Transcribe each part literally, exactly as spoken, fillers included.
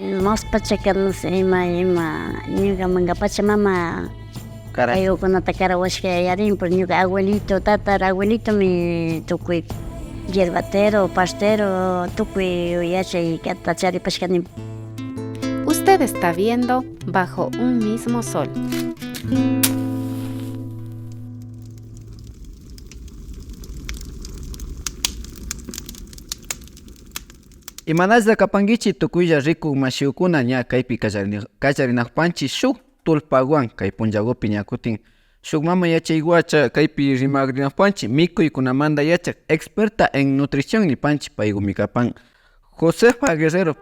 Mas pachaka, no sé, ima, ima, ñukamanka pachamama kaykunata karawashka yarin, pero ñuka abuelito, tatara abuelitomi tukuy yerbatero, partero, tukuy yachaykata charipashkani. Usted está viendo Bajo un mismo sol. Imanalla kapankichik tukuylla rikuk mashikuna, ña kaypi kallarini-, kallarinakpanchik shuk tullpawan, kay punllakupi ña kutin shuk mama yachaywacha kaypi rimakrinakpanchik mikuykunamanta yachak, experta en nutrición nipanchik, paykumi kapan Josefa Guerrero.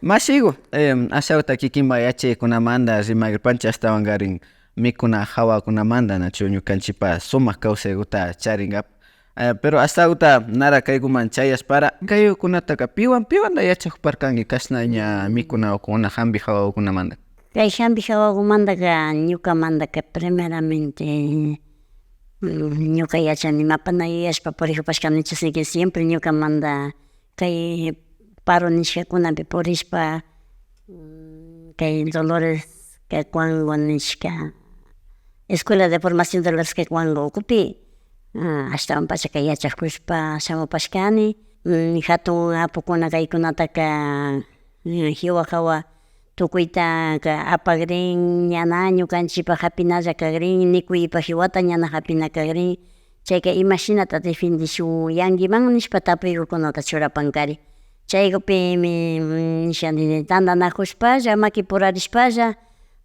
Mashiku, em, ashawta kikinpa yachaykunamanta rimakripanchik, ashtawankarin mikuna hawakunamanta, nachu, ñukanchikpa sumak kawsaykuta charinkapak. Eh, pero ashtakuta nara kaykuman chayashpara, kaykunataka piwan, piwanta yachakuparkanki kashna ña mikunakuna hampi hawakunamanta? Kay hampi hawakumantaka ñukamantaka primeramente, mm, ñuka yachani mapana yuyashpa purikupashkanichu, sino que siempre ñukamanta kay paro nishkakunapi purishpa, mm, kay Dolores Cacuango nishka, Escuela de Formación Dolores Cacuango ukupi, ah, ashtawanpacha kay yachakushpa shamupashkani. Mm, hatun apukuna kaykunataka, mm, hiwa hawa tukuytaka apakrin, ñana ñukanchikpa hapinalla kakrin, nikuypa hiwata ñana hapina kakrin. Chayka imashinata defendishun yankiman nishpa tapuykukunata churapankari. Chaykupimi, mm, nishani, tantanakushpalla, makipurarishpalla,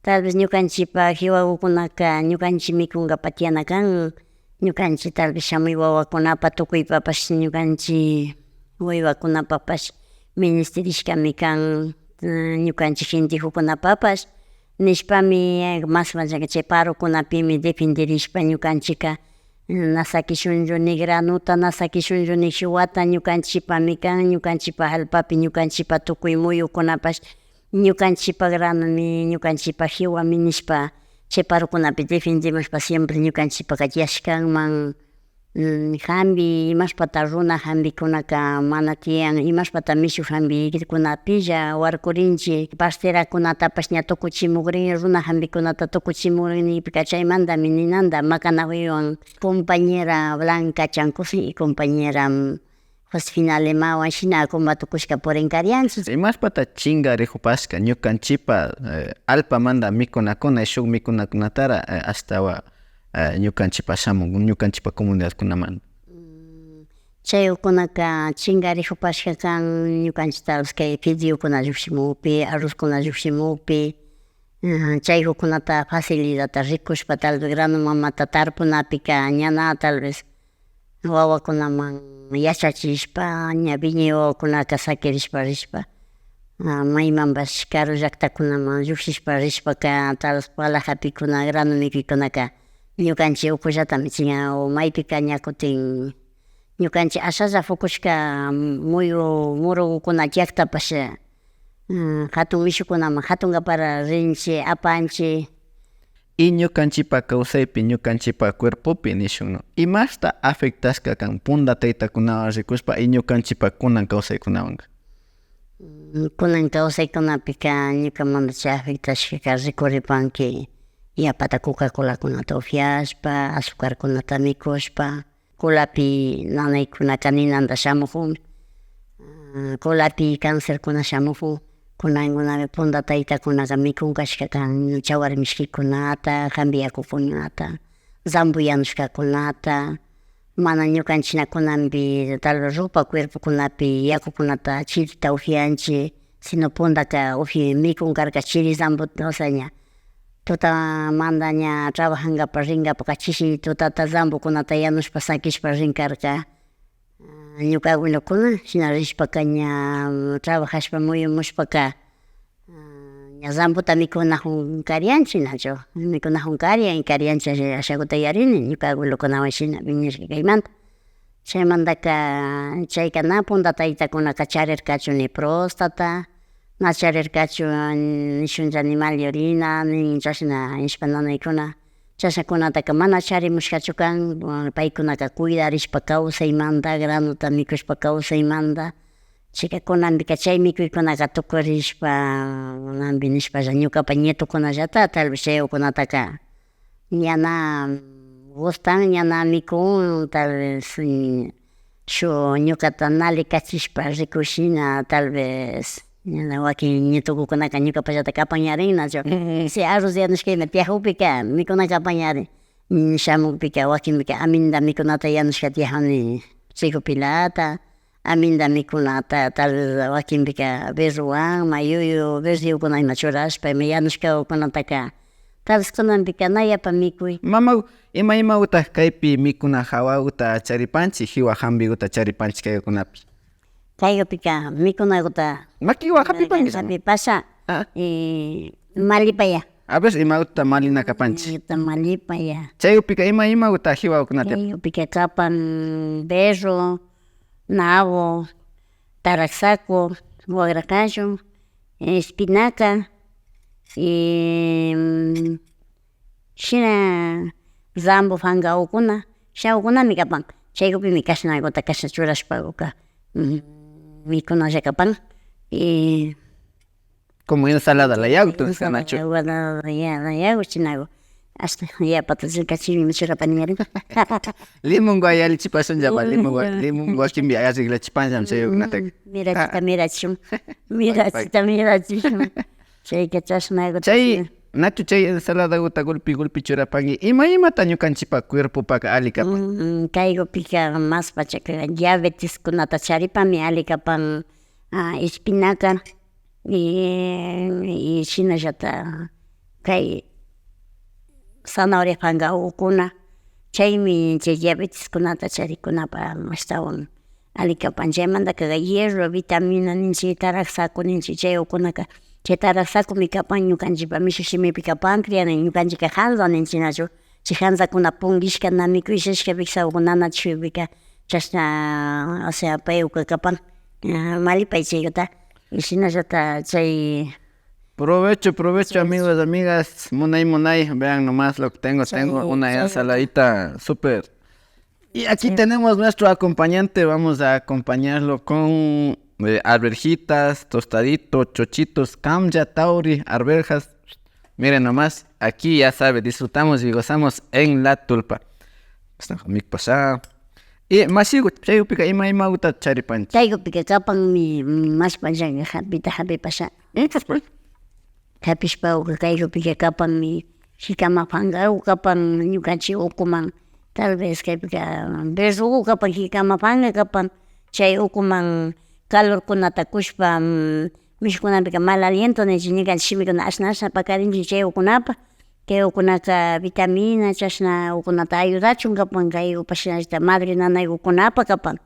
tal vez ñukanchikpa hiwakukunaka ñukanchik mikunkapak tiyana kan. Ñukanchik tal vez shamuy wawakunapak tukuypapash, ñukanchik wiwakunapapash ministirishkami kan, eh, ñukanchik gentekukunapapash nishpami, eh, mas, mas chay parokunapimi defendirishpa ñukanchikka, eh, na sakishunchu ni granota, na sakishunchu ni shuwata, ñukanchikpami kan, ñukanchikpa allpapi, ñukanchikpa tukuy muyukunapash ñukanchikpa granomi, ñukanchikpa hiwami nishpa, chay parokunapi defendimushpa siempre ñukanchikpaka tiyashkanman, mm, hampi, imashpata runa hampikunaka mana tiyan, imashpata mishu hampikunapilla warkurinchik, parterakunatapash ña tukuchimukrin, runa hampikunata tukuchimukrin nikpika chaymantami ninanta makanakuywan compañera Blanca Chancosi y compañera, mm, Josefina Alemawan shina combatukushka purinkarianchik. Imashpata chinkarikupashka ñukanchikpa, eh, allpamanta mikunakuna, shuk mikunakunatara, eh, ashtawan, eh, ñukanchikpa shamun, ñukanchikpa comunidadkunamanta? Mm, chaykunaka chinkarikupashka kan ñukanchik tal vez kay fideokuna llukshimukpi, arrozkuna llukshimukpi, mm, chaykunata facilidadta rikushpa tal vez grano mamata tarpunapika ñana tal vez wawakunaman yachachishpa, ña wiñay wawakunaka sakirishpa rishpa, ah, maymanpash karu llaktakunaman llukshishpa rishpaka, tal vez palajapikuna, grano mikuykunaka ñukanchik ukullatami chingan, o maypika ña kutin ñukanchik ashalla pukushka muyu murukukuna llaktapash, ah, hatun mishukunaman hatunkapara rinchik, apanchik. Y ñukanchikpa kawsaypi, ñukanchikpa cuerpopi nishun, ¿no? ¿Imashta afectashka kan punda taytakunawan rikushpa y ñukanchikpa kunan kawsaykunawanka? Mm, kunan kawsaykunapika ñukamanta chay afectashkaka rikuripanki yapata Coca-Colakunata upyashpa, azucarkunata mikushpa, colapi nanaykunaka ninanta shamukun, ah, colapi cancerkuna shamukun. Kunankunami punda taytakunaka mikun kashka kan, chawari mishkikunata, hampi yakukunata, zambo yanushkakunata, mana ñukanchikna kunanpi tal vez ropa cuerpokunapi yakukunata chirita upyanchik, sino pundaka upy-, mikun karka chiri zambota, o sea, ña tutamanta ña trabajankapak rinkapakka chishi tutata zambokunata yanushpa sakishpa rin karka. Ah, ñuka abuelokuna shina rishpaka ña trabajashpa muyumushpaka, ah, ña zambota mikunakun karianchik, nachu? Mikunakun karian, karianchik, ashakuta yarini, ñuka abuelokunawan shina wiñashka kaymanta. Chaymantaka chayka na punta taytakunaka charirkachu ni próstata, na charirkachu nishunlla ni mal orina, ni chashna ishpa nanaykuna. Chashnakunataka mana charimushkachu kan, paykunaka cuidarishpa kawsaymanta, granota mikushpa kawsaymanta. Chayka kunanpika chay mikuykunaka tukurishpa, kunanpi nishpalla ñukapa nietokunallata tal vez chaykunataka ña na gustan, ña na mikun, tal vez, mm, shuk ñukata nali kachishpa rikushina, tal vez, ña na wakin nietokukunaka ñukapallata kapanyarin nachu. Si arroz yanushkayma tiyakukpika mikuna kapanyarin. Mm, shamukpika, wakinpika aminta mikunata yanushka tiyakuni, trigo pilata, aminta mikunata, tal vez wakinpika berrowan, mayuyu, verdeyukuna ima churashpa, ima yanushkakunataka, tal vez kunanpika na yapa mikuy. Mama, ima imaguta kaypi mikuna hawaguta charipanchik, hiwa hambiguta charipanchik kaykunapi. Kaykupika mikunaguta makiwan hapipangui. Hapipasha, ah, eh, malipaya. A ver, imaguta malina kapanchik. Imaguta malipaya. Chaykupika ima imaguta hiwagukunata. Kaykupika kapan berro, nabo, taraksaku, wagrakallo, espinaca, em, shina rambo fangawkuna, shinagukunami kapan. Chaykupimi kashnaguta kashna churashpaguka, mm, mikunalla kapan. Y como ensalada layagu, ensalada layagu, shinagu. Hasta yapata rirkachikmi churapaniyarin. Limonwan yallichipashunllapa, limonwan, limonwan kimbi arreglachipanllami chaykunataka. Mirachita mirachishun, mirachita mirachishun. Chayka chashnaguta. Chay, nachu chay ensaladaguta gulpi gulpi churapangui? Ima imata ñukanchipa cuerpopaka ali kapan? Mm, kaykupika mas pachaka diabeteskunata charipami ali kapan, ah, espinaca, y, y shinallata kay zanahoria fangawkuna, chaymi chay diabeteskunata charikunapa ashtawan ali kapan. Chaymantaka hierro, vitamina ninchik, taraksaku ninchik, chaykunaka, chay taraksakumi kapan ñukanchikpa mishu shimipika páncreas nin, ñukanchikka hansa ninchik nachu, chay hansakuna punkishka, na mikuy ushashka wiksawkuna nanachikpika chashna, o sea, payuka kapan, ah, malipay chaykuta, y shinallata chay. Provecho, provecho, sí, amigos, amigas, munay, munay, vean nomás lo que tengo, sí, tengo una ensaladita súper. Y aquí tenemos nuestro acompañante, vamos a acompañarlo con, eh, arvejitas, tostadito, chochitos, kamlla, tauri, arvejas. Miren nomás, aquí ya sabe, disfrutamos y gozamos en La Tulpa. Están con mi pasada. Y mashigu, chaykupika ima imaguta charipanchik. Chaykupika kapanmi, mm, mashpallaka hapita hapipasha. Entonces, pues, hapishpaka kaykupika kapanmi jicama pankagu kapan ñukanchik ukuman, tal vez kaypika berrogu kapan, jicama panka kapan, chay ukuman calorkunata kushpa, mm, mishukunapika mal aliento ninchik, ñukanchik shimikuna ashna ashna pakarinchik chay ukunapa. Kay ukunaka vitamina chashna ukunata ayudachun kapan, kay upa shinallata madre nanaygukunapa kapan.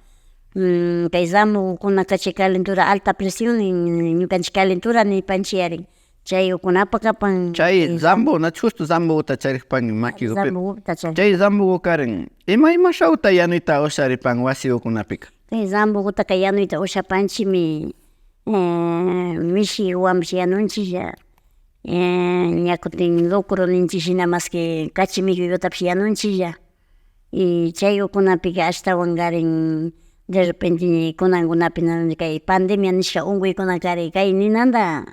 Mm, kay zambokunaka chay calentura, alta presión nin, ñukanchik calentura nipanchik yarin. Chay ukunapa kapan. Chay zambo, nachu justo zamboguta charikpanki makigupi. Zamboguta charik. Chay zambogukarin ima ima shawta yanuyta usharipan wasi ukunapika? Kay zambogutaka yanuyta ushapanchikmi, eh, mishi wampish yanunchiklla, eh, ña kutin locro ninchik shina, maski kachi mikuygutapish yanunchiklla. Y chay ukunapika ashtawankarin de repente kunankunapi na kay pandemia nishka unkuykunakari kay ninanta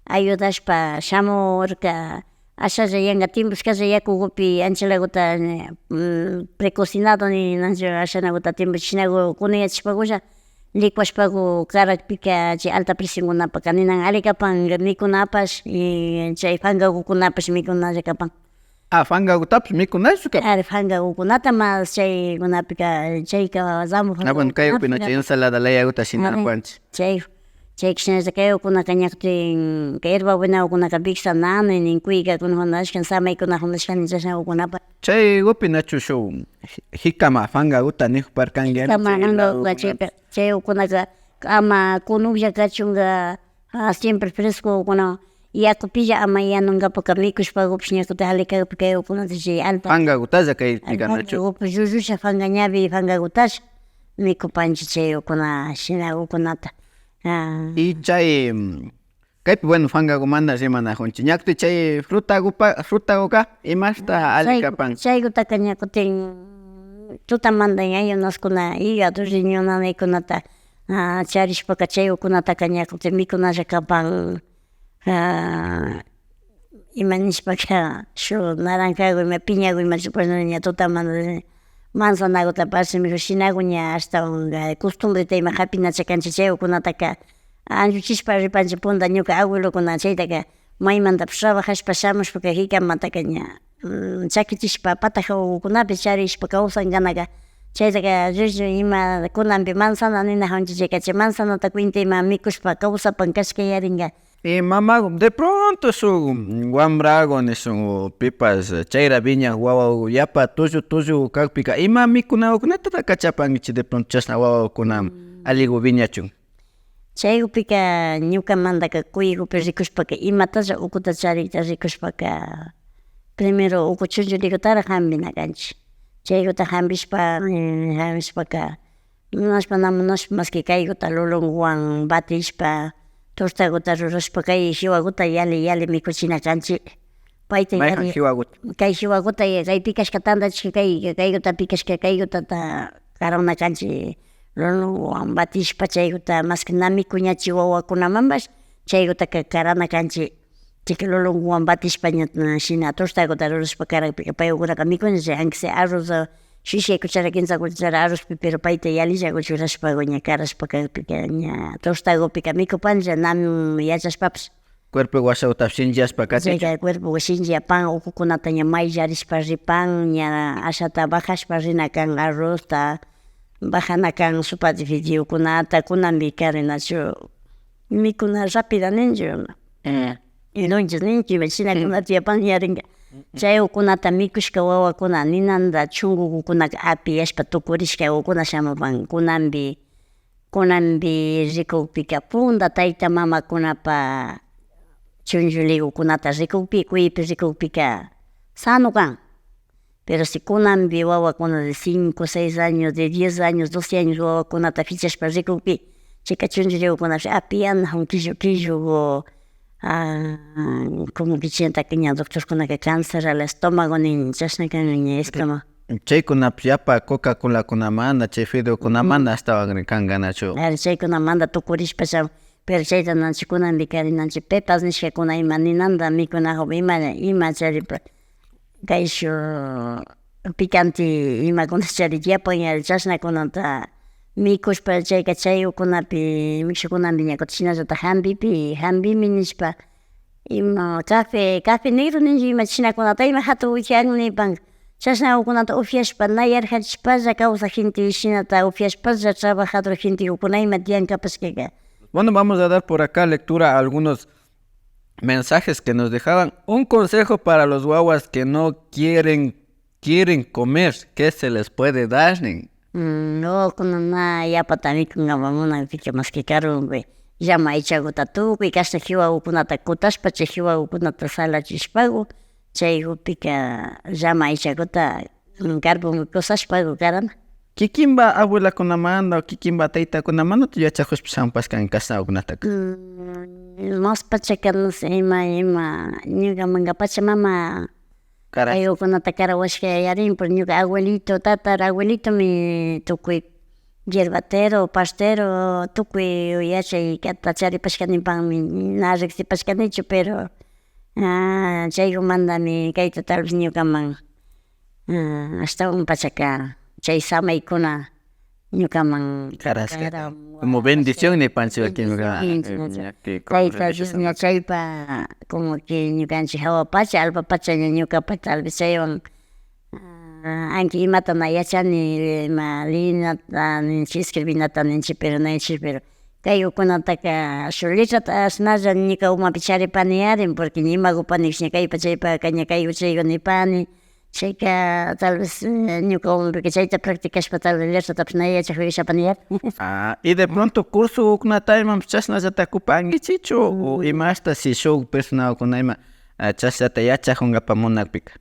ayudashpa shamurka, ashalla yanka timpushkalla yakukupi anchalaguta, mm, precocinado ni nachu ashanaguta timpuchishnagu kunuyachishpagulla licuashpagu karakpika chay alta presionkunapaka ninan ali kapan mikunapash y chay pankagukunapash mikunalla kapan. Ah, fangagutapish mikunaychu kapan. Ari, fangagukunata mas chaykunapika, chayka ramo. Ah, bueno, kaypina chay ensalada layaguta shinapanchik. Chay, chayka shinallata kaykunaka ña kutin kay hierbabuenagukunaka wiksa nanay nin, kuykakuna fundashkan, samaykuna fundashkan nin, chashnagukunapa. Chaygupi nachu shuk jicama fangaguta nijuparkanki? Jicama fangaguka chayka, chaygukunaka ama kunuklla kachunka, ah, siempre frescokunawan yakupilla ama yanunkapaka mikushpagupish ña kutin alikakpi kaygukunata chay alta. Fangagutalla kaypika nachu? Fangagupi llullusha fanga ñawi fangagutalla. mikupanchik chay ukuna, shina ukunata. Ah. Y chay, mm, kaypi, bueno, fangakumanta rimanajunchik. Ña kutin chay frutagupa-, frutaguka, imashta alli chay-, kapan? Chaygutaka ña kutin tutamanta ña ayunaskuna, hígado, riñón nanaykunata, ah, charishpaka chay ukunataka ña kutin mikunalla kapan. Ah, ima nishpaka, shuk naranjagu ima, piñagu ima rikushna ña tutamanta manzanaguta parti mikuy shinagu ña ashtawanka costumbreta ima japinacha kanchik, chay ukunataka anchuchishpa ripanchik punta. Ñuka abuelokuna chaytaka maymantapish trabajashpa shamushpaka jikamataka ña, mm, chakichishpa pata jawagukunapi charishpa kawsankanaka, chaytaka llullu ima kunanpi manzana ninajunchik, chayka chay manzanata cuenta ima mikushpa kawsapan kashka yarinka. Y mamagu, de pronto shuk wambragu nishun o pipash chayra wiñak wawagu yapa tullu tullu kakpika ima mikunagukunatata kachapankichik de pronto chashna wawagukuna alligu wiñachun? Chaygupika ñukamantaka kuygupi rikushpaka imatalla ukuta charikta rikushpaka primero uku chunchulligutara jampina kanchik. Chayguta jampishpa, eh, jampishpaka munashpa na munashpa, maski kayguta lulunguwan batishpa, tortaguta rurashpa, kay jiwaguta yali yali mikuchina kanchik. Payta yali, jiwaguta? Kay jiwaguta, kay pikashka tantachishka, kay, kayguta pikashka, kaygutata karana kanchik. Lulunguwan batishpa, chayguta maski na mikuñachi wawakunamanpash, chaygutaka karana kanchik. Chayka lulunguwan batishpa ña, shina tortaguta rurashpa karakpika, paykunaka mikunlla, aunque sea arroz, shishka cuchara, kimsa cuchara arrozpi, pero payta yalillagu churashpagu ña karashpa kakpika, ña tortagupika mikupanlla, na yachashpapish. Cuerpo washagutapish shinchiyashpa katichun. Chayka cuerpo shinchiyapan, ukukunata ña mayllarishpa ripan, ña ashata bajashpa rina kan, arrozta bajana kan, sopa de fideokunata, kunanpi karinachu mikuna rápida ninchu. Eh. Lunches ninchu, ima shinakunata yapan yarinka. Chay ukunata mikushka wawakuna ninanta chungukukunaka apiyashpa tukurishka ukuna shamupan. Kunanpi, kunanpi rikukpika punta tayta mamakunapa chunchulligukunata rikukpi, kuypi rikukpika sano kan. Pero si kunanpi wawakuna de cinco, seis años, de diez años, doce años wawakunata pichashpa rikukpi, chayka chunchulligukunapish apiyanajun killu killugu, ah, como que chaytaka ña doctorkunaka cáncer al estómago nin, chashna kan ña estómago. Chaykunapish yapa Coca-Colakunamanta, chay fideokunamanta ashtawanri kanganachu. Ari, chaykunamanta tukurishpa shamun. Pero chayta nachu kunanpi karinanchik, pepas nishkakuna ima ninanta mikunajun, ima, ima charipa, kayshuk picante imakuna chari, yapan yari, chashnakunata mikushpa, chayka chay ukunapi, mishukunapi ña kutin shinallata jambipi, jambimi nishpa, ima café, café negro ninchik, ima chashnakunata ima jatun upian nipan. Chashna ukunata upiashpa, na yarjachishpalla kawsak gente, shinata upiashpalla trabajador gentekuna ima tiyan kapashkaka. Bueno, vamos a dar por acá lectura a algunos mensajes que nos dejaban. Un consejo para los guaguas que no quieren, quieren comer, ¿qué se les puede dar? Nin. Mm, wawakuna na yapata mikunkapak munanpika, maski karunpi llama aychakuta tukuy kashna kiwakukunata kutashpa, chay kiwakukunata salachishpaku, chaykupika llama aychakuta, mm, karpunpi kusashpaku karana. Kikinpa abuelakunamanta o kikinpa taytakunamanta yachakushpa shamupashkan kashnakunataka. Mm, mas pachaka, no sé, ima, ima, ñukamanka pachamama kaykukunata karawashka yarin, pero ñuka abuelito, tatara abuelitomi tukuy yerbatero, partero, tukuy yachaykata charipashka nipanmi, na riksipashkanichu, pero, ah, chaykumantami kayta tal vez ñukaman, ah, ashtawan pachaka chay samaykuna ñukaman karashka. Como bendición nipanchik wakinka. Tayta Dios ña chaypa, como que ñukanchik hawa pacha, alpa pacha ña ñukapa tal vez chaywan, ah, anki imata na yachani, ima linata ninchik, escribinata ninchik, pero ninchik, pero kaykukunataka shuk letrata ashnalla ñuka umapi charipani yarin, porque ña imakupanipish ña kaypa chaypaka ña kayku chayku nipani. Chayka tal vez, eh, ñuka umampika chayta practicashpa tal vez letratapish na yachak uyashapani yarin. Ah, y de pronto cursokunata imapish chashnallata kupankichichu o imashta si shuk personakuna ima, ah, chashnallata yachakunkapa munakpika?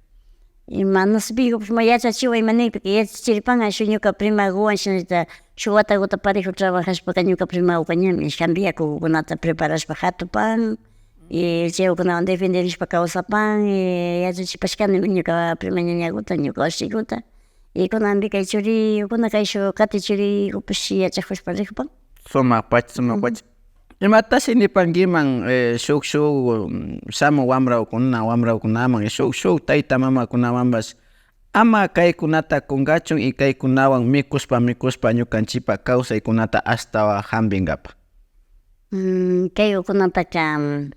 Ima, no sé, pikupish ima yachachiwa ima nikpika yachachiripan, shuk ñuka primakuwan shinallata Shuk watakuta parejo trabajashpaka ñuka primawaka ñami jambi yakukunata preparashpa jatupan, y chaykunawan defenderishpa kawsapan, y yachachipashkanimi ñuka prima ñañakuta, ñuka ushikuta, y kunanpi kay churikuna kayshuk kati churikupash yachajushpa rijupan. Sumakpacha, sumakpacha. Imatashi nipankiman, eh, shuk, shuk, mm, shamuk wambrakuna, wambrakunaman, shuk, shuk tayta mamakunamanpash, ama kaykunata kunkachun y kaykunawan mikushpa, mikushpa ñukanchipa kawsaykunata ashtawan jampinkapa. Mm, kaykunataka, mm,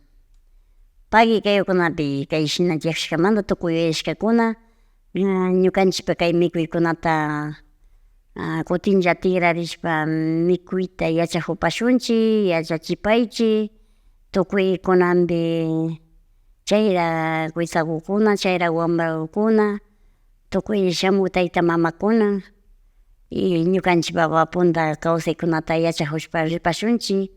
pagui kaykunapi kay shina yajashkamanta tukuy yuyashkakuna, ah, ñukanchipa kay mikuykunata, ah, kutinlla tikrarishpa mikuyta yachajupashunchik, yachachipaychik, tukuy kunanpi chayra kuytsakukuna, chayra wambrakukuna, tukuy shamuk tayta mamakuna, y ñukanchik papa punta kawsaykunata yachajushpa ripashunchik,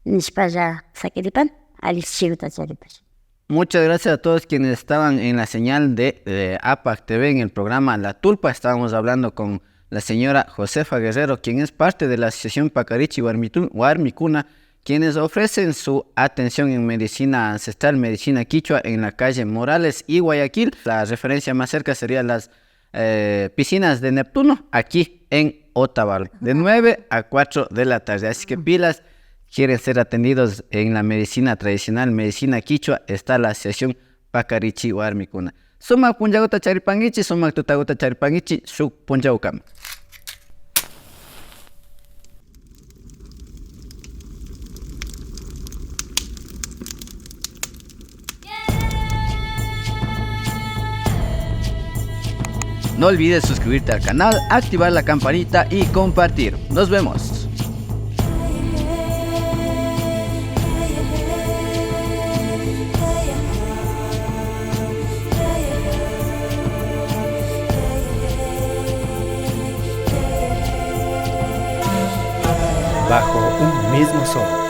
nishpalla sakiripan, alli shikuta charipash. Muchas gracias a todos quienes estaban en la señal de, eh, APAC T V en el programa La Tulpa. Estábamos hablando con la señora Josefa Guerrero, quien es parte de la Asociación Pacarichi Warmitu-, Warmikuna, quienes ofrecen su atención en medicina ancestral, medicina quichua, en la calle Morales y Guayaquil. La referencia más cerca sería las, eh, piscinas de Neptuno, aquí en Otavalo, de nueve a cuatro de la tarde. Así que pilas, quieren ser atendidos en la medicina tradicional, medicina quichua, está la Asociación Pacarichi Warmikuna. Sumak punllakuta charipankichik, sumak tutakuta charipankichik, shuk punllakukama. No olvides suscribirte al canal, activar la campanita y compartir. Nos vemos. Bajo un mismo sol.